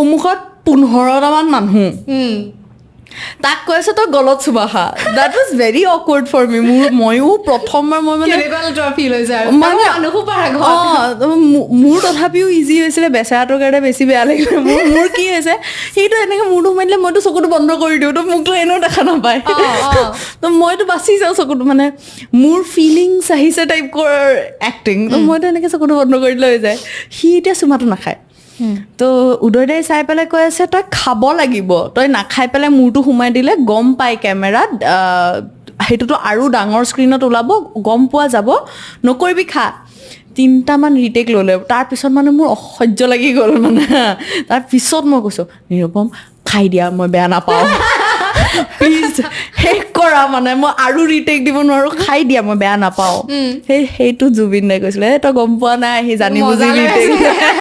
সন্মুখত 15টামান মানুহ। তাক কৈ আছে, তই গলত চুমা খা। That was very awkward for me. মোৰ ময়ো প্ৰথমবাৰ মই মানে কেনেকুৱা ফিল হৈছে আৰু মানে মানুহো পাৰ আগত। অঁ, মোৰ তথাপিও ইজি হৈছিলে, বেচেৰাটোৰ কাৰণে বেছি বেয়া লাগিলে। মোৰ কি হৈছে, সিটো এনেকৈ মূৰটো সোমাই দিলে, মইতো চকুটো বন্ধ কৰি দিওঁ, তো মোকতো এনেও দেখা নাপায়। অ, অ। তো মইতো বাচি যাওঁ। চকুটো মানে মোৰ ফিলিংছ আহিছে টাইপৰ এক্টিং, তো মইতো এনেকৈ চকুটো বন্ধ কৰি দিলে হৈ যায়। সি এতিয়া চুমাটো নাখায়। তো উদয় দাই চাই পেলাই কৈ আছে, তই খাব লাগিব, তই নাখাই পেলাই মূৰটো সোমাই দিলে গম পাই কেমেৰাত, সেইটোতো আৰু ডাঙৰ স্ক্ৰীণত ওলাব, গম পোৱা যাব, নকৰিবি, খা। তিনিটামান ৰিটেক ল'লে। তাৰপিছত মানে মোৰ অসহ্য লাগি গ'ল। মানে তাৰপিছত মই কৈছোঁ, নিৰুপম, খাই দিয়া, মই বেয়া নাপাওঁ, প্লিজ শেষ কৰা, মানে মই আৰু ৰিটেক দিব নোৱাৰোঁ, খাই দিয়া, মই বেয়া নাপাওঁ। সেইটো জুবিন দাই কৈছিলে, এই তই গম পোৱা নাই, সি জানি বুজি মজা লৈ ৰিটেক